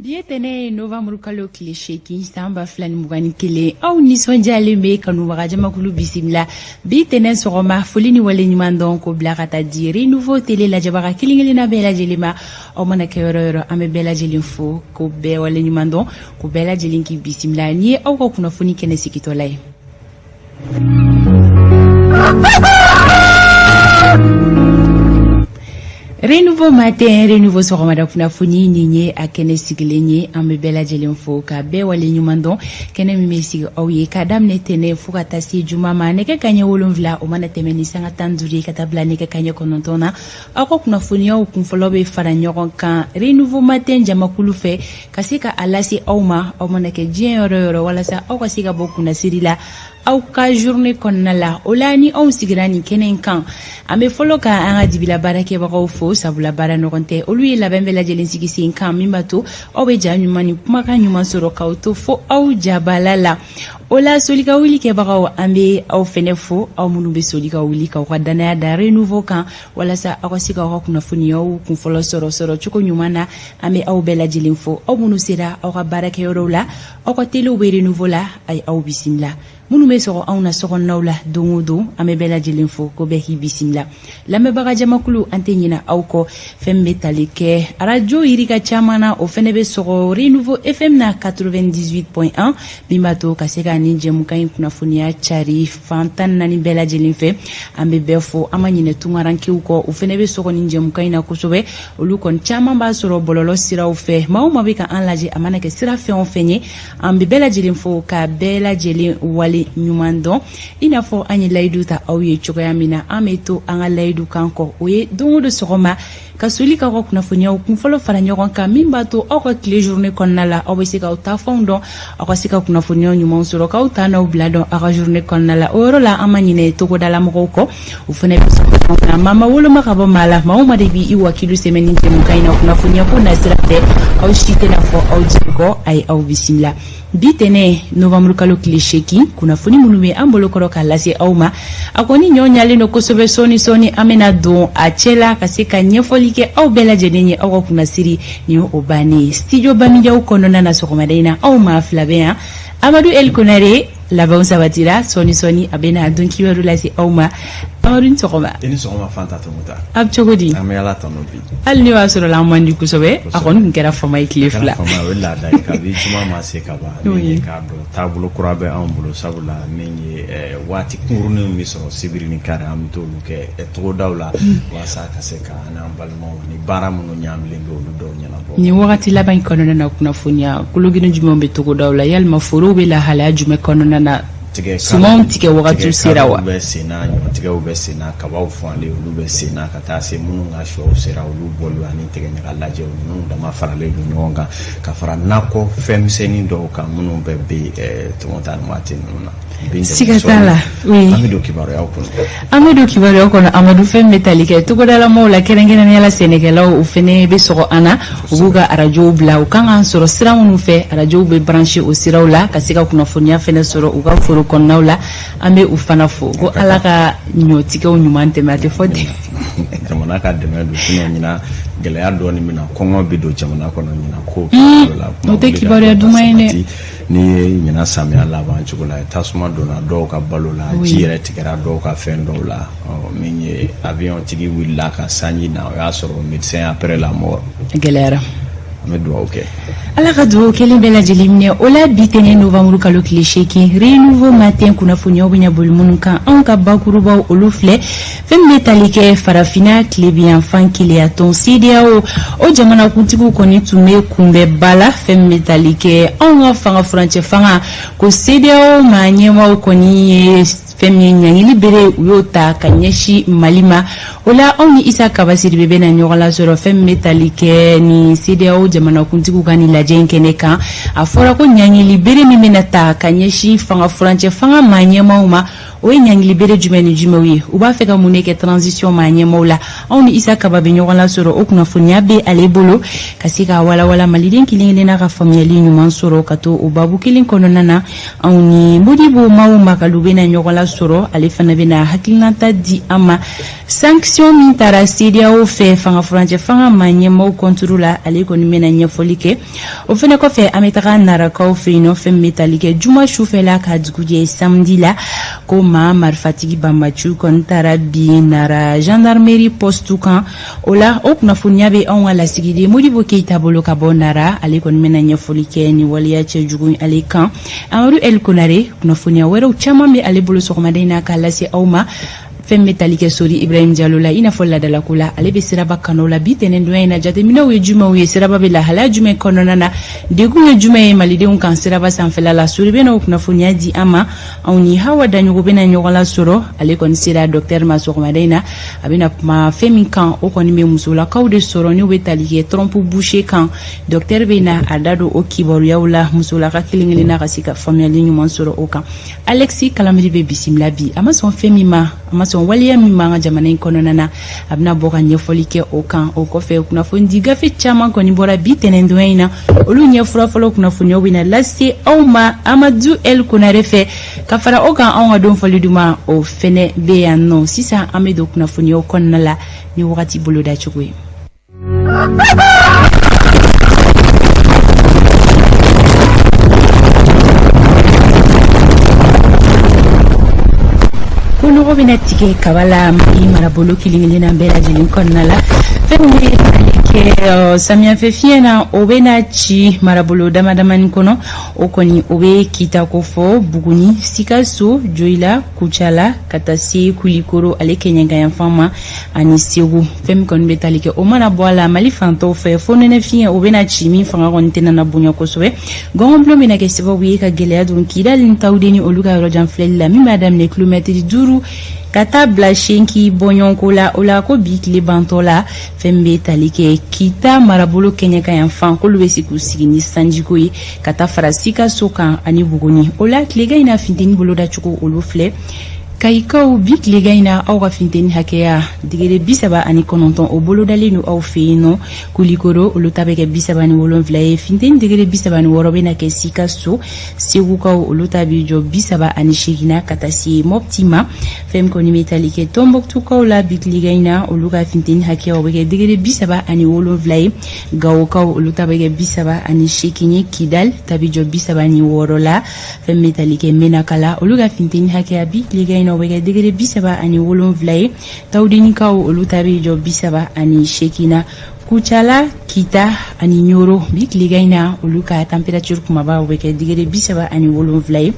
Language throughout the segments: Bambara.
Bi ye tɛnɛ ye, novembre kalo tile 8, san 2021. Aw nisɔndiyalen bɛ kanubaga jamakulu bisimila bi tɛnɛ sɔgɔma. Foli ni wale ɲuman dɔn ko bila ka taa di Renouveau Télé lajɛbaga kelen kelenna bɛɛ lajɛlen ma. Aw mana kɛ yɔrɔ yɔrɔ, an bɛ bɛɛ lajɛlen fo, ko bɛɛ wale ɲuman dɔn, ko bɛɛ lajɛlen k'i bisimila. Ni ye aw ka kunnafoni kɛnɛ sigitɔla ye. Renouveau Matin, Renouveau sɔgɔmada kunnafoni, nin ye a kɛnɛ sigilen ye. An bɛ bɛɛ lajɛlen fo ka bɛɛ wale ɲuman dɔn. Kɛnɛ min bɛ sigi aw ye ka daminɛ tɛnɛ fo ka taa se juma ma, nɛgɛ kaɲɛ 7, o mana tɛmɛ ni sanga 15 ye, ka taa bila nɛgɛ kaɲɛ 9 na, aw ka kunnafoniyaw kunfɔlɔ bɛ fara ɲɔgɔn kan Renouveau Matin jamakulu fɛ, ka se ka a lase aw ma, aw mana kɛ diɲɛ yɔrɔ yɔrɔ, walasa aw ka se ka bɔ kunnasiri la aw ka journée kɔnɔna la. O la, ni anw sigira nin kɛnɛ in kan, an bɛ fɔlɔ ka an ka dibila baarakɛbagaw fo, sabula baara ɲɔgɔn tɛ. Olu ye labɛn bɛɛ lajɛlen sigi sen kan min b'a to aw bɛ ja ɲuman ni kumakan ɲuman sɔrɔ k'aw to fo aw jabala la. O la, soli ka wuli kɛbagaw, an bɛ aw fɛnɛ fo, aw minnu bɛ soli ka wuli k'aw ka danaya da Renouveau kan, walasa aw ka se k'aw ka kunnafoniyaw kunfɔlɔ sɔrɔ cogo ɲuman na. An bɛ aw bɛɛ lajɛlen fo. Aw minnu sera aw ka baarakɛyɔrɔw la, aw ka telew bɛ Renouveau la, a ye aw bisimila. Minnu bɛ sɔgɔ anw na sokɔnɔnaw la don o don, an bɛ bɛɛ lajɛlen fo, ko bɛɛ k'i bisimila. Lamɛnbaga jamakulu, an tɛ ɲinɛ aw kɔ. Fɛn bɛ tali kɛ arajo yirika caman na, o fɛnɛ bɛ sɔgɔ Renouveau FM na 98.1, min b'a to ka se ka nin jɛmukan in kunnafoniya cari fan 14 bɛɛ lajɛlen fɛ. An bɛ bɛɛ fo, an ma ɲinɛ tunkarankew kɔ, o fɛnɛ bɛ sɔgɔ nin jɛmukan in na kosɛbɛ. Olu kɔni caman b'a sɔrɔ bɔlɔlɔ siraw fɛ. Maa o maa bɛ ka an lajɛ, a mana kɛ sira fɛn o fɛn ye, an bɛ bɛɛ lajɛlen fo ka bɛɛ lajɛlen wale ɲuman dɔn. I n'a fɔ an ye layidu ta aw ye cogoya min na, an bɛ to an ka layidu kan kɔ. O ye don o don sɔgɔma ka soli k'aw ka kunnafoniyaw kunfɔlɔ fara ɲɔgɔn kan, min b'a to aw ka tile journée kɔnɔna la, aw bɛ se k'aw taafɛnw dɔn, aw ka se ka kunnafoniyaw ɲumanw sɔrɔ, k'aw ta n'aw bila dɔn aw ka journée kɔnɔna la. O yɔrɔ la, an ma ɲinɛ togodalamɔgɔw kɔ, o fana bɛ sɔrɔ na. Maa ma woloma ka bɔ maa la, maa o maa de b'i wakilu sɛmɛ ni jɛmukan in na kunnafoniya ko nasira fɛ, aw si tɛna fɔ aw jigi kɔ. A ye aw bisimila bi tɛnɛ, novembre kalo tile 8. Kunnafoni minnu bɛ an bolokɔrɔ k'a lase aw ma, a kɔni ɲɔ ɲalen don kosɛbɛ. Sɔɔni sɔɔni, an bɛna don a cɛ la ka se ka ɲɛfɔli kɛ aw bɛɛ lajɛlen ye. Aw ka kunnasiri nin ye o bannen ye. Studio Bamijaw kɔnɔna na, sɔgɔmada in na, aw maa fila bɛ yan: Amadu El Konare. Labɛnw sabatira. Sɔɔni sɔɔni, a bɛna don kibaru lase aw ma. Amadu, ni sɔgɔma. I ni sɔgɔma, Fanta Tɔmɔta. A bɛ cogo di? An bɛ Ala tanu bi. Hali ne b'a sɔrɔ la, an man di kosɛbɛ, a kɔni tun kɛra fama ye tile 2. Fama, o ye laada ye. Kabi juma ma se ka ban, min ye k'a dɔn taabolo kura bɛ anw bolo, sabula min ye waati kunkurunin bɛ sɔrɔ sibiri ni kari, an bɛ t'olu kɛ togodaw la, walasa ka se ka an n'an balimaw ni baara minnu ɲaamilen bɛ, olu dɔw ɲɛnabɔ. Nin wagati laban in kɔnɔna na, kunnafoniya kologiri jumɛn bɛ togodaw la? Yalima forow bɛ lahalaya jumɛn kɔnɔna na? Sumanw tigɛ wagati sera wa? Bɛ senna, ɲɔtigɛw bɛ senna, kabaw fɔlen olu bɛ senna, ka taa se minnu ka sɔw sera, olu bɔli ani tigɛ ɲaga lajɛw ninnu dama faralen don ɲɔgɔn kan, ka fara nakɔ fɛnmisɛnnin dɔw kan minnu bɛɛ bɛ tɔmɔta nin waati ninnu na. Siga t'a la. Oui, an bɛ don kibaruyaw kɔnɔ. An bɛ don kibaruyaw kɔnɔ. Amadu, fɛn bɛ tali kɛ togodalamɔgɔw la, kɛrɛnkɛrɛnnenya la sɛnɛkɛlaw, o fɛnɛ bɛ sɔgɔ an na. U b'u ka arajow bila, u kan k'an sɔrɔ sira minnu fɛ, arajow bɛ branché o siraw la, ka se ka kunnafoniya fɛnɛ sɔrɔ u ka foro kɔnɔnaw la. An bɛ u fana fo, ko Ala ka ɲɔtigɛw ɲuman tɛmɛ. A tɛ fɔ ten. Jamana ka dɛmɛ don, sinon ɲinan gɛlɛya dɔɔni bɛ na, kɔngɔ bɛ don jamana kɔnɔ ɲinan ko la. O tɛ kibaruya duman ye dɛ. N'i ye ɲinan samiya laban cogo la, tasuma donna dɔw ka balo la, ji yɛrɛ tigɛra dɔw ka fɛn dɔw la. Min ye avion tigi wulila ka sanji na, o y'a sɔrɔ médecin après la mort. Gɛlɛyara. An bɛ dugawu kɛ. Ala ka dugawu kelen bɛɛ lajɛlen minɛ. O la, bi tɛnɛ, novembre kalo tile 8, Renouveau Matin kunnafoniyaw bɛna boli minnu kan, anw ka bakurubaw, olu filɛ. Fɛn min bɛ tali kɛ Farafinna tilebiyanfan keleyatɔn CEDEAO, o jamanakuntigiw kɔni tun bɛ kunbɛnba la. Fɛn min bɛ tali kɛ anw ka fanga furancɛ fanga ko CEDEAO maa ɲɛmaaw kɔni ye fɛn min ye ɲangili bere, u y'o ta ka ɲɛsin Mali ma. O la, anw ni Isa Kaba Sidibe bɛna ɲɔgɔn lasɔrɔ fɛn min bɛ tali kɛ ni CEDEAO jamanakuntigiw ka nin lajɛ in kɛnɛ kan. A fɔra ko ɲangili bere min bɛna ta ka ɲɛsin fanga furancɛ fanga maa ɲɛmaaw ma, O ye ɲangili bere jumɛn ni jumɛnw ye? U b'a fɛ ka mun de kɛ transition maa ɲɛmaaw la? Anw ni Isa Kaba bɛ ɲɔgɔn lasɔrɔ, o kunnafoniya bɛ ale bolo ka se k'a walawala maliden kelen kelenna ka faamuyali ɲuman sɔrɔ. Ka to o babu kelen kɔnɔna na, anw ni Modibo Mawo Makalu bɛna ɲɔgɔn lasɔrɔ, ale fana bɛna hakilinata di an ma sanction min tara CEDEAO fɛ fanga furancɛ fanga maa ɲɛmaaw contre la. Ale kɔni bɛna ɲɛfɔli kɛ. O fana kɔfɛ, an bɛ taga Narakaw fɛ yen nɔ. Fɛn min bɛ tali kɛ juma sufɛla ka dugujɛ samedi la, ko maa marifatigi banbaciw kɔni taara bin Nara gendarmerie poste kan. O la, o kunnafoniya bɛ anw ka lasigiden Modibo Keyita bolo ka bɔ Nara. Ale kɔni bɛna ɲɛfɔli kɛ nin waleya cɛjugu ale kan. Amadu El Konare, kunnafoniya wɛrɛw caman bɛ ale bolo sɔgɔmada in na k'a lase aw ma. Fɛn bɛ tali kɛ Sori Ibrahim Jalo la, i n'a fɔ ladalako la, ale bɛ siraba kanu la. Bi tɛnɛndonya in na, jateminɛw ye jumɛnw ye? Siraba bɛ lahalaya jumɛn kɔnɔna na? Degun ye jumɛn ye malidenw kan siraba sanfɛla la? Sori bɛna o kunnafoniya di an ma. Anw ni Hawa Daɲogo bɛna ɲɔgɔn lasɔrɔ. Ale kɔni sera docteur ma sɔgɔmada in na. A bɛna kuma fɛn min kan, o kɔni bɛ musolakaw de sɔrɔ n'u bɛ tali kɛ trompe bouchée kan. Docteur bɛna a da don o kibaruyaw la, musolaka kelen kelenna ka se ka faamuyali ɲuman sɔrɔ o kan. Alexis Kalamiri bɛ bisimila bi. A ma sɔn fɛn min ma, a ma sɔn waleya min ma an ka jamana in kɔnɔna na, a bɛna bɔ ka ɲɛfɔli kɛ o kan. O kɔfɛ, kunnafoni di gafe caman kɔni bɔra bi tɛnɛndonya in na, olu ɲɛfura fɔlɔ kunnafoniyaw bɛna lase aw ma Amadu El Konare fɛ. Ka fara o kan, anw ka don fɔli duman, o fɛnɛ bɛ yan nɔ. Sisan, an bɛ don kunnafoniyaw kɔnɔna la ni wagati boloda cogo ye. Ko nɔgɔ bɛna tigɛ kaba la Mali marabolo kelen kelenna bɛɛ lajɛlen kɔnɔna la. Fɛn min bɛ tali kɛ samiyɛfɛ fiɲɛ na, o bɛna ci marabolo dama damani kɔnɔ. O kɔni, o bɛ Kita ko fɔ, Buguni, Sikaso, Joyila, Kucala, ka taa se Kulikoro ale kɛɲɛkayanfan ma ani Segu. Fɛn min kɔni bɛ tali kɛ, o mana bɔ a la, Mali fantɔw fɛ, fonɛnɛ fiɲɛ, o bɛna ci min fanga kɔni tɛna na bonya kosɛbɛ. Gɔngɔnbulon bɛna kɛ sababu ye ka gɛlɛya don Kidali ni Tawudeni olu ka yɔrɔjan filɛli la, min b'a daminɛ kilomɛtiri 5 ka taa bila 8 bɔɲɔgɔnko la. O la, ko bi tile bantɔ la, fɛn min bɛ tali kɛ Kita marabolo kɛɲɛkayanfan, k'olu bɛ se k'u sigi ni sanjiko ye ka taa fara Sikaso kan ani Buguni. O la, tilegan in na funteni bolodacogo, olu filɛ. Kayikaw, bi tilegan in na, aw ka funteni hakɛya digere 39, o bolodalen don aw fɛ yen nɔ. Kulikoro, olu ta bɛ kɛ 37 ye. Funteni digere 36 bɛna kɛ Sikaso. Segukaw, olu ta bɛ jɔ 38 na ka taa se Mɔpti ma. Fɛn min kɔni bɛ tali kɛ Tɔnbɔkutukaw la, bi tilegan in na, olu ka funteni hakɛya, o bɛ kɛ digere 37 ye. Gawokaw, olu ta bɛ kɛ 38 ye. Kidal ta bɛ jɔ 36 la. Fɛn bɛ tali kɛ Menaka la, olu ka funteni hakɛya bi tilegan in na, o bɛ kɛ degere 37 ye. Tawudenikaw, olu ta bɛ jɔ 38 na. Kucala, Kita ani Ɲoro, bi tilegan in na, olu ka température kumaba, o bɛ kɛ degere 37 ye.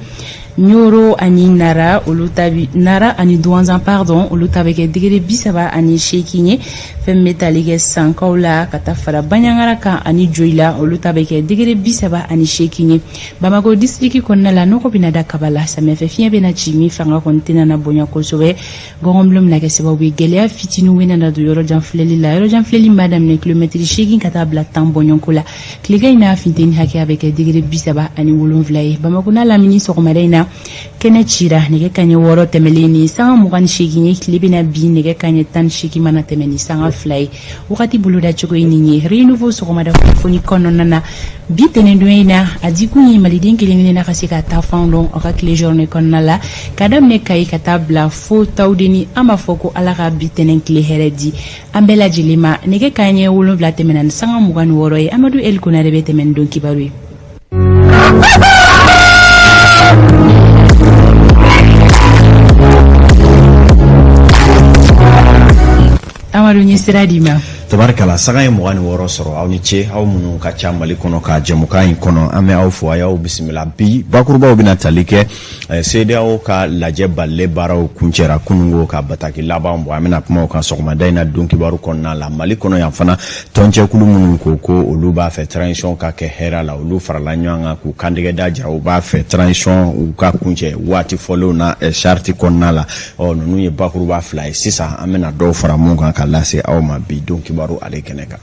Ɲoro ani Nara, olu ta bi, Nara ani Duwanzan, pardon, olu ta bɛ kɛ degere 38 ye. Fɛn bɛ tali kɛ Sankaw la, ka taa fara Baɲangara kan ani Joyila, olu ta bɛ kɛ degere 38 ye. Bamakɔ district kɔnɔna la, nɔgɔ bɛna da kaba la. Samiyɛfɛ fiɲɛ bɛna ci min fanga kɔni tɛna na bonya kosɛbɛ. Gɔngɔnbulon bɛna kɛ sababu ye, gɛlɛya fitininw bɛna na don yɔrɔjan filɛli la. Yɔrɔjan filɛli b'a daminɛ kilomɛtiri 8 ka taa bila 10 bɔɲɔgɔnko la. Tilegan in na, funteni hakɛya bɛ kɛ degere 37 ye. Bamakɔ n'a lamini, sɔgɔmada in na, kɛnɛ cira nɛgɛ kaɲɛ 6 tɛmɛlen ni sanga 28 ye. Tile bɛna bin nɛgɛ kaɲɛ 18 mana tɛmɛ ni sanga 2 ye. Wagati bolodacogo ye nin ye Renouveau sɔgɔmada kunnafoni kɔnɔna na bi tɛnɛndon in na. A dikun ye maliden kelen kelenna ka se ka taa fan dɔn aw ka tile journée kɔnɔna la, ka daminɛ Kayi ka taa bila fo Tawudeni. An b'a fɔ ko Ala ka bi tɛnɛn tile hɛrɛ di an bɛɛ lajɛlen ma. Nɛgɛ kaɲɛ 7 tɛmɛna ni sanga 26 ye. Amadu El Konare bɛ tɛmɛ ni don kibaru ye. Amadu, ɲɛ sira d'i ma. Tabarikala, sanga ye 26 sɔrɔ. Aw ni ce, aw minnu ka ca Mali kɔnɔ ka jɛmukan in kɔnɔ, an bɛ aw fo, a y'aw bisimila. Bi bakurubaw bɛna tali kɛ CEDEAO ka lajɛ balilen baaraw kuncɛra kunungo ka bataki laban bɔ. An bɛna kuma o kan sɔgɔmada in na don kibaru kɔnɔna la. Mali kɔnɔ yan fana, tɔncɛkulu minnu ko ko olu b'a fɛ transition ka kɛ hɛrɛ la, olu farala ɲɔgɔn kan k'u kantigɛ da jira, u b'a fɛ transition u ka kuncɛ waati fɔlenw na charte kɔnɔna la. Ɔ, ninnu ye bakuruba fila ye. Sisan, an bɛna dɔw fara mun kan ka lase aw ma bi don kibaru ale kɛnɛ kan.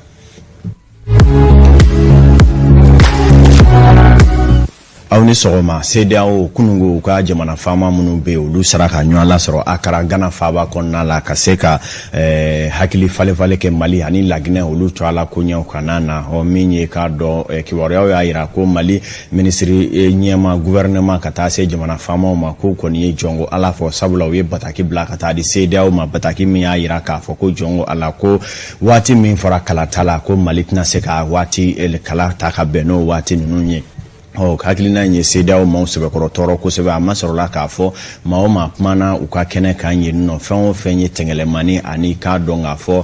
Aw Aw ni sɔgɔma. CEDEAO kunungo, u ka jamana faama minnu bɛ yen, olu sera ka ɲɔgɔn lasɔrɔ Akara, Gana faaba kɔnɔna la, ka se ka hakili falenfalen kɛ Mali ani Laginɛ, olu to la koɲɛw kana na. Ɔ min ye k'a dɔn, kibaruyaw y'a jira ko Mali minisiri ɲɛma, gouvernement, ka taa se jamana faamaw ma, k'u kɔni ye jɔnko Ala fɔ, sabula u ye bataki bila ka taa di CEDEAO ma, bataki min y'a jira k'a fɔ ko jɔnko Ala, ko waati min fɔra kalata la, ko Mali tɛna se ka waati kala ta ka bɛn n'o waati ninnu ye. Ɔ hakilina in ye CEDEAO maaw sɛbɛkɔrɔ tɔɔrɔ kosɛbɛ. A ma sɔrɔla k'a fɔ maa o maa kumana u ka kɛnɛ kan yen nɔ, fɛn o fɛn ye tɛngɛlɛmani ani k'a dɔn k'a fɔ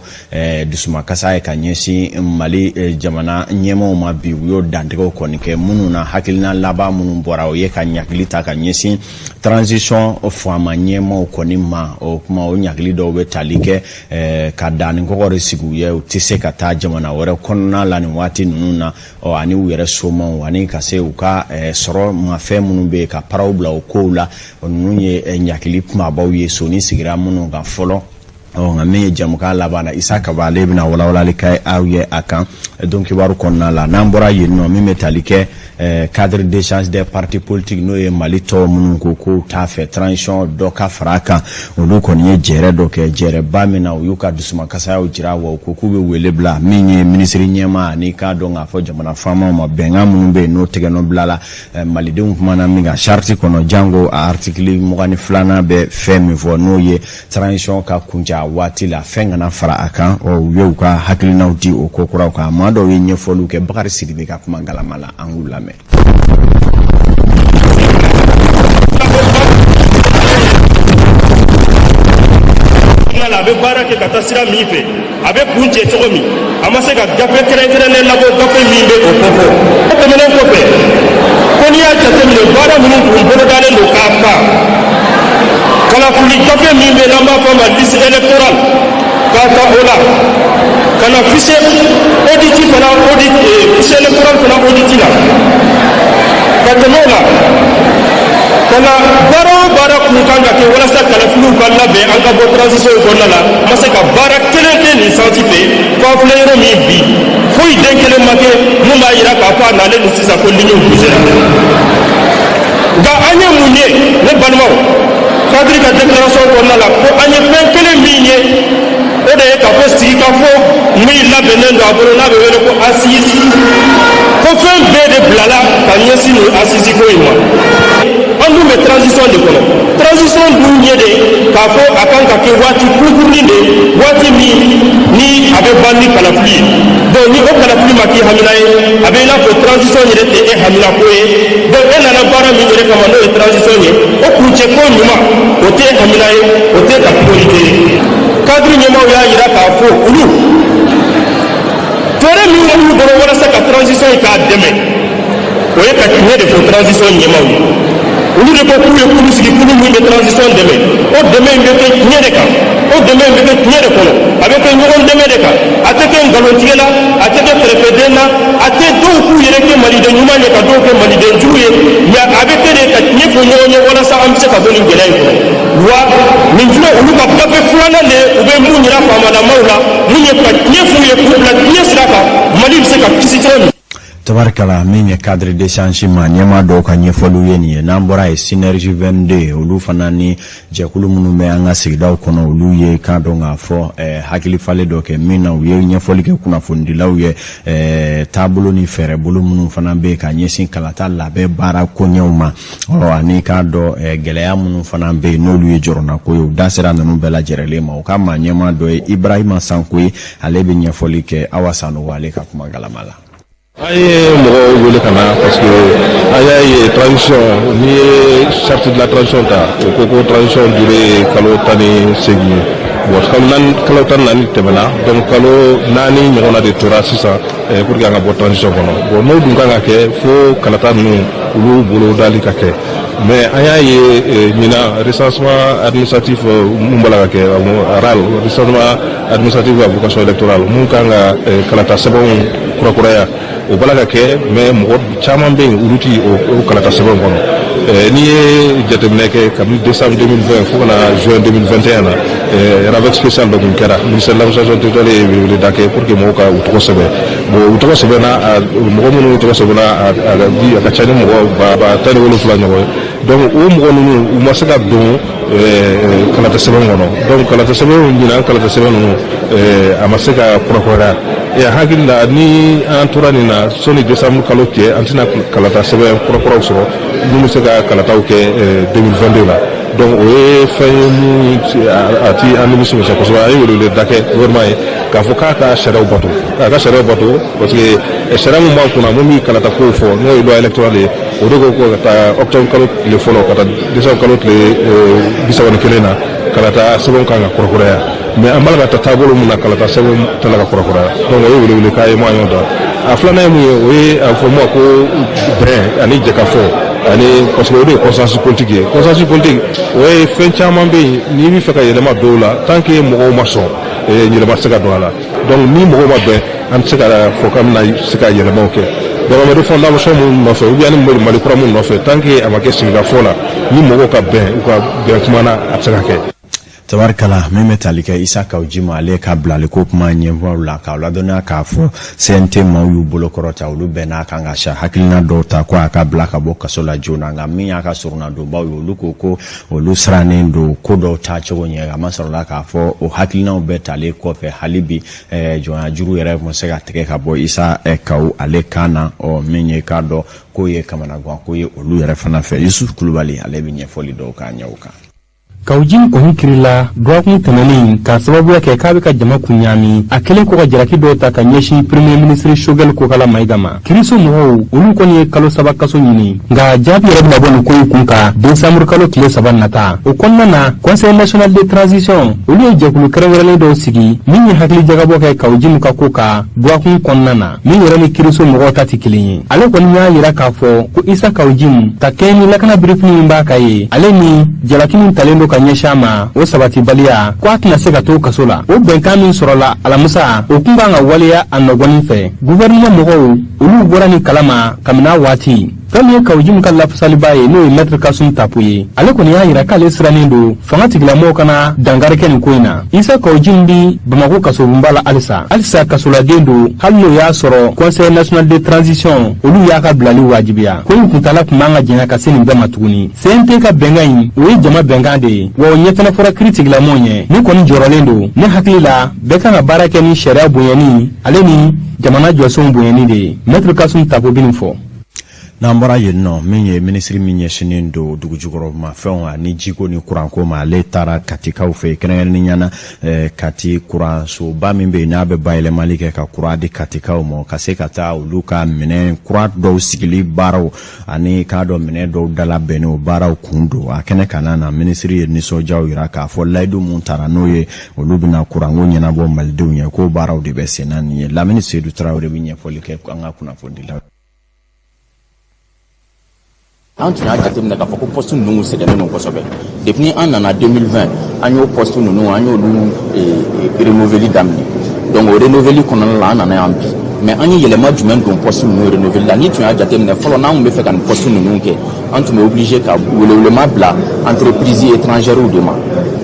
dusumakasa ye ka ɲɛsin Mali jamana ɲɛmaaw ma bi, u y'o dantigɛw kɔni kɛ. Minnu na hakilina laban minnu bɔra, o ye ka ɲagili ta ka ɲɛsin transition faama ɲɛmaaw kɔni ma. O kuma, o ɲagili dɔw bɛ tali kɛ ka danni kɔgɔ de sigi u ye, u tɛ se ka taa jamana wɛrɛ kɔnɔna la nin waati ninnu na, ɔ ani u yɛrɛ somaw, ani ka se u ka sɔrɔ mafɛn minnu bɛ yen, ka paraw bila o kow la. Ninnu ye ɲagili kumabaw ye soni sigira minnu kan fɔlɔ. Ɔ nka min ye jamukan laban na, Isa Kaba, ale bɛna walawalali kɛ aw ye a kan don kibaru kɔnɔna la. N'an bɔra yen nɔ, min bɛ tali kɛ cadre d'échange des partis politiques, n'o ye Mali tɔw minnu ko k'u t'a fɛ transition dɔ ka fara a kan, olu kɔni ye jɛrɛ dɔ kɛ, jɛrɛba min na u y'u ka dusumakasayaw jira, wa u ko k'u bɛ wele bila min ye minisiri ɲɛmaa ani k'a dɔn k'a fɔ jamana faamaw ma, bɛnkan minnu bɛ yen n'o tɛgɛnɔ bila la malidenw kumana min kan charte kɔnɔ, jango a article 22nan bɛ fɛn min fɔ, n'o ye transition ka kuncɛ a waati la, fɛn kana fara a kan. Ɔ u ye u ka hakilinaw di o ko kuraw kan. Maa dɔw ye ɲɛfɔliw kɛ Bakari Sidibe ka kuma galama la, an k'u lamɛn. A bɛ baara kɛ ka taa sira min fɛ, a bɛ kuncɛ cogo min, a ma se ka gafe kɛrɛnkɛrɛnnen labɔ, gafe min bɛ o kofɔ. O tɛmɛnen kɔfɛ, ko n'i y'a jateminɛ, baara minnu tun bolodalen don k'a ban, kalafili gafe min bɛ n'an b'a fɔ a ma liste électorale, k'a ta o la ka na fichier audit fana, audit fichier électoral fana audit la, ka tɛmɛ o la ka na baara o baara kun kan ka kɛ walasa kalafiliw ka labɛn, an ka bɔ transition kɔnɔna la, ma se ka baara kelen kɛ nin sansi fɛ. Fo an filɛ yɔrɔ min bi, foyi den kelen ma kɛ mun b'a yira k'a fɔ a nalen don sisan ko ligne bougera. Nka an ye mun ye, ne balimaw? Cadre ka déclaration kɔnɔna la, ko an ye fɛn kelen min ye, o de ye k'a fɔ sigikafɔ min labɛnnen don a bolo, n'a bɛ wele ko assise, ko fɛn bɛɛ de bilala ka ɲɛsin nin assise ko in ma. An dun bɛ transition de kɔnɔ. Transition dun ye de k'a fɔ a kan ka kɛ waati kunkurunin de, waati min ni a bɛ ban ni kalafili ye. Donc ni o kalafili ma k'i hamina ye, a bɛ i n'a fɔ transition yɛrɛ tɛ e hamina ko ye. Donc e nana baara min yɛrɛ kama, n'o ye transition ye, o kuncɛ ko ɲuman, o tɛ hamina ye, o tɛ ka priorité ye. Cadre ɲɛmaaw y'a yira k'a fɔ olu fɛɛrɛ min b'u bolo walasa ka transition in k'a dɛmɛ, o ye ka tiɲɛ de fɔ transition ɲɛmaaw ye. Olu de ko k'u ye kulu sigi, kulu min bɛ transition dɛmɛ. O dɛmɛ in bɛ kɛ tiɲɛ de kan, o dɛmɛ in bɛ kɛ tiɲɛ de kɔnɔ, a bɛ kɛ ɲɔgɔn dɛmɛ de kan, a tɛ kɛ nkalontigɛ la, a tɛ kɛ kɛrɛfɛden na, a tɛ dɔw k'u yɛrɛ kɛ maliden ɲuman ye ka dɔw kɛ maliden jugu ye, mais a bɛ kɛ de ka tiɲɛ fɔ ɲɔgɔn ye walasa an bɛ se ka bɔ nin gɛlɛya in kɔnɔ. Wa nin filɛ olu ka gafe filanan de ye, u bɛ mun yira faamalamaw la, mun ye ka tiɲɛ f'u ye, k'u bila tiɲɛ sira kan, Mali bɛ se ka kisi cogo min. Tabarikala, min ye cadre d'échange ma ɲɛmaa dɔw ka ɲɛfɔliw ye nin ye. N'an bɔra ye, Synergie 22, olu fana ni jɛkulu minnu bɛ an ka sigidaw kɔnɔ, olu ye k'a dɔn k'a fɔ hakili falen dɔ kɛ, min na u ye ɲɛfɔli kɛ kunnafonidilaw ye taabolo ni fɛɛrɛbolo minnu fana bɛ yen ka ɲɛsin kalata labɛn baara koɲɛw ma, ɔ ani k'a dɔn gɛlɛya minnu fana bɛ yen n'olu ye jɔrɔnako ye. U da sera ninnu bɛɛ lajɛlen ma. U ka maa ɲɛmaa dɔ ye Ibrahima Sanko ye, ale bɛ ɲɛfɔli kɛ Awa Sanogo, ale ka kuma galama la. An ye mɔgɔw wele ka na parce que an y'a ye transition, n'i ye charte de la transition ta, o ko ko transition durée ye kalo 18 ye. Bon, kalo naani, kalo 14 tɛmɛna, donc kalo 4 ɲɔgɔnna de tora sisan pour que an ka bɔ transition kɔnɔ. Bon, n'o dun kan ka kɛ, fo kalata ninnu olu bolodali ka kɛ. Mais an y'a ye ɲinan, recensement administratif mun b'a la ka kɛ, RAL, recensement administratif à vocation électorale, mun kan ka kalata sɛbɛnw kurakuraya, o b'a la ka kɛ, mais mɔgɔ caman bɛ yen, olu ti o kalata sɛbɛnw kɔnɔ. N'i ye jateminɛ kɛ kabini décembre 2020 fo ka na juin 2021 na, RAVEC spécial dɔ tun kɛra. Ministère de l'Administration territoriale ye weleweleda kɛ pour que mɔgɔw ka u tɔgɔ sɛbɛn. Bon, u tɔgɔ sɛbɛnna, mɔgɔ minnu tɔgɔ sɛbɛnna, a ka ca ni mɔgɔ ba 17 ɲɔgɔn ye. Donc o mɔgɔ ninnu, u ma se ka don kalata sɛbɛn kɔnɔ. Donc kalata sɛbɛn ɲinan, kalata sɛbɛn ninnu, a ma se ka kurakuraya. Hakili la, ni an tora nin na, sɔnni décembre kalo cɛ, an tɛna kalata sɛbɛn kurakuraw sɔrɔ mun bɛ se ka kalataw kɛ 2022 la. Donc o ye fɛn ye mun a ti an nimisi wasa kosɛbɛ. An ye weleweleda kɛ gouvernement ye k'a fɔ k'a ka sariyaw bato, k'a ka sariyaw bato, parce que sariya mun b'an kunna, mun bɛ kalata kow fɔ, n'o ye loi électorale ye, o de ko ko ka taa octobre kalo tile fɔlɔ ka taa décembre kalo tile 31 na, kalata sɛbɛnw kan ka kurakuraya. Mais an b'a la ka taa taabolo mun na, kalata sɛbɛnw tɛ la ka kurakuraya. Donc o ye welewele k'a ye mun an y'o da. A filanan ye mun ye? O ye a fɔ ma ko bɛn ani jɛkafɔ ani, parce que o de ye consensus politique ye. Consensus politique, o ye fɛn caman bɛ yen, n'i bɛ fɛ ka yɛlɛma dɔw la, tant que mɔgɔw ma sɔn, yɛlɛma tɛ se ka don a la. Donc ni mɔgɔw ma bɛn, an tɛ se ka fɔ k'an bɛna se ka yɛlɛmaw kɛ. Donc an bɛ refondation mun nɔfɛ, ou bien ni Mali kura mun nɔfɛ, tant que a ma kɛ sigikafɔ la, ni mɔgɔw ka bɛn, u ka bɛn kuma na, a tɛ se ka kɛ. Tabarikala, min bɛ tali kɛ Isa Kaw Jim, ale ka bilali ko kuma ɲɛfɔw la, k'aw ladɔnniya k'a fɔ CNT maaw y'u bolo kɔrɔta, olu bɛn n'a kan ka sa hakilina dɔw ta ko a ka bila ka bɔ kaso la joona. Nka min y'a ka surunadonbaw ye, olu ko ko olu sirannen don ko dɔw taacogo ɲɛ. A ma sɔrɔla k'a fɔ o hakilinaw bɛɛ talen kɔfɛ, hali bi jɔnya juru yɛrɛ ma se ka tigɛ ka bɔ Isa Kaw ale kan na. Ɔ, min ye k'a dɔn k'o ye kamanagan ko ye olu yɛrɛ fana fɛ. Yusuf Kulubali, ale bɛ ɲɛfɔli dɔw k'a ɲɛ o kan. Kaw Jim kɔni kirila dɔgɔkun tɛmɛnen k'a sababuya kɛ k'a bɛ ka jama kun ɲaami, a kɛlen kɔ ka jalaki dɔw ta ka ɲɛsin Premier ministre Choguel Kokala Mayiga ma. Kiriso mɔgɔw, olu kɔni ye kalo 3 kaso ɲini, nka jaabi yɛrɛ bɛna bɔ nin ko in kun kan décembre kalo tile 3 nata. O kɔnɔna na, Conseil national de transition, olu ye jɛkulu kɛrɛnkɛrɛnnen dɔw sigi min ye hakili jagabɔ kɛ Kaw Jim ka ko kan dɔgɔkun kɔnɔna na, min yɛrɛ ni kiriso mɔgɔw ta tɛ kelen ye. Ale kɔni y'a yira k'a fɔ ko Isa Kaw Jim ka kɛɲɛ ni lakana birifini min b'a ka ye, ale ni jalaki min talen don ka ɲɛsin a ma, o sabatibaliya ko a tɛna se ka to kaso la. O bɛnkan min sɔrɔla alamisa, o kun kan ka waleya a nɔgɔnin fɛ. Gouvernement mɔgɔw, olu bɔra nin kalama kabini a waati. Fɛn min ye Kaw Jim ka lafasaliba ye, n'o ye Maître Kasum Tapo ye, ale kɔni y'a yira k'ale sirannen don fanga tigilamɔgɔw kana dankari kɛ nin ko in na. Isa Kaw Jim bi Bamako kasobonba la halisa, halisa kasoladen don, hali n'o y'a sɔrɔ Conseil national de transition, olu y'a ka bilali wajibiya. Ko in kuntala tun man ka janya ka se nin bɛɛ ma tuguni. CNT ka bɛnkan in, o ye jama bɛnkan de ye, wa o ɲɛ fɛnɛ fɔra kiri tigilamɔgɔw ɲɛ. Ne kɔni jɔrɔlen don. Ne hakili la, bɛɛ kan ka baara kɛ ni sariya bonyani ale ni jamana jɔsenw bonyani de ye. Maître Kasum Tapo bi nin fɔ. N'an bɔra yen nɔ, min ye minisiri min ɲɛsinnen don dugujukɔrɔmafɛnw ani jiko ni kuranko ma, ale taara Katikaw fɛ, kɛrɛnkɛrɛnnenya na Kati kuransoba min bɛ yen, n'a bɛ bayɛlɛmali kɛ ka kuran di Katikaw ma, ka se ka taa olu ka minɛn kura dɔw sigili baaraw ani k'a dɔn minɛn dɔw dalabɛnnen, o baaraw kun don a kɛnɛ kana na. Minisiri ye nisɔndiyaw yira k'a fɔ layidu mun tara, n'o ye olu bɛna kuranko ɲɛnabɔ malidenw ye, k'o baaraw de bɛ sen na nin ye. Lamini Sedu Tarawele bɛ ɲɛfɔli kɛ an ka kunnafonidilaw. An tun y'a jateminɛ k'a fɔ ko poste ninnu sɛgɛnnen don kosɛbɛ. Depuis an nana 2020, an y'o poste ninnu, an y'olu rénover daminɛ. Donc o rénover kɔnɔna la, an nana yan bi. Mais an ye yɛlɛma jumɛn don poste ninnu rénover la? N'i tun y'a jateminɛ fɔlɔ, n'an tun bɛ fɛ ka nin poste ninnu kɛ, an tun bɛ obligé ka welewelema bila entreprise étrangère de ma,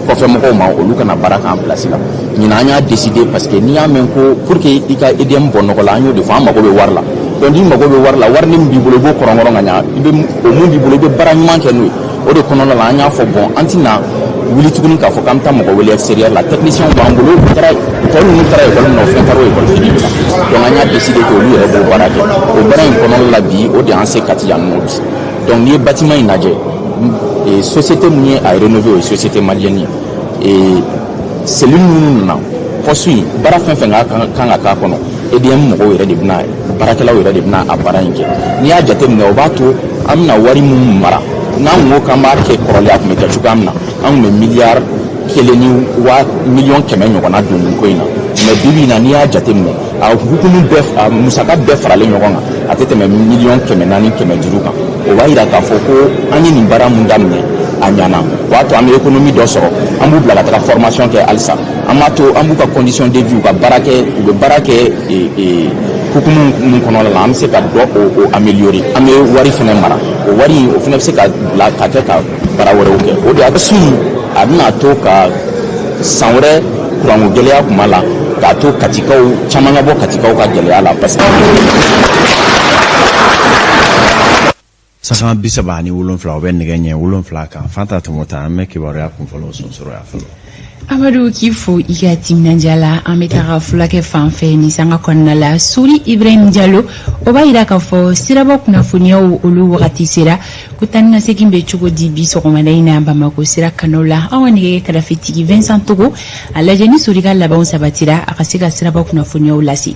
kɔfɛ mɔgɔw ma, olu kana baara k'an place la. Ɲinan, an y'a décidé, parce que n'i y'a mɛn ko pour que i ka EDM bɔ nɔgɔ la, an y'o de fɔ, an mago bɛ wari la. Donc n'i mago bɛ wari la, wari min b'i bolo, i b'o kɔrɔnkɔrɔn ka ɲa, i bɛ o mun b'i bolo, i bɛ baara ɲuman kɛ n'o ye. O de kɔnɔna la, an y'a fɔ, bon, an tɛna wuli tuguni k'a fɔ k'an bɛ taa mɔgɔ wele extérieur la. Technicien b'an bolo, u taara tɔ ninnu taara école min na, o fɛnɛ taara o école fini de la. Donc an y'a décidé que olu yɛrɛ b'o baara kɛ. O baara in kɔnɔna la bi, o de y'an se Kati yan nɔ bi. Donc n'i ye bâtiment in lajɛ, société mun ye a rénové, o ye société malienne ye. Cellule minnu nana, poste in baara fɛn fɛn ka kan ka k'a kɔnɔ, EDM mɔgɔw yɛrɛ de bɛna, baarakɛlaw yɛrɛ de bɛna a baara in kɛ. N'i y'a jateminɛ, o b'a to an bɛna wari mun mara, n'an ko k'an b'a kɛ kɔrɔlen, a tun bɛ kɛ cogoya min na, an tun bɛ miliyari 1 ni waa miliyɔn 100 ɲɔgɔnna don nin ko in na. Mais bi bi in na, n'i y'a jateminɛ, a hukumu bɛɛ, a musaka bɛɛ faralen ɲɔgɔn kan, a tɛ tɛmɛ miliyɔn 400, 500 kan. O b'a yira k'a fɔ ko an ye nin baara mun daminɛ, a ɲana. O b'a to an bɛ économie dɔ sɔrɔ. An b'u bila ka taga formation kɛ halisa. An b'a to an b'u ka condition de vie, u ka baara kɛ, u bɛ baara kɛ. hukumu mun kɔnɔna la, an bɛ se ka dɔ o améliorer, an bɛ wari fana mara. O wari in, o fana bɛ se ka bila ka kɛ ka baara wɛrɛw kɛ. O de y'a sun a bɛna to ka san wɛrɛ kuranko gɛlɛya kuma la, k'a to Katikaw caman ka bɔ Katikaw ka gɛlɛya la, parce que Sanga 37, o bɛ nɛgɛ ɲɛ 7 kan. Fanta Tɔmɔta, an bɛ kibaruya kunfɔlɔw sonsoro yan fɔlɔ. Amadu, k'i fo i ka timinandiya la. An bɛ taga fulakɛ fan fɛ nin sanga kɔnɔna la. Sori Ibrahim Jalo, o b'a yira k'a fɔ siraba kunnafoniyaw, olu wagati sera. Ko taa ni ka segin bɛ cogo di bi sɔgɔmada in na Bamakɔ sira kanaw la? Aw ka nɛgɛ karafetigi Vincent Togo, a lajɛ ni Sori ka labanw sabatira, a ka se ka siraba kunnafoniyaw lase.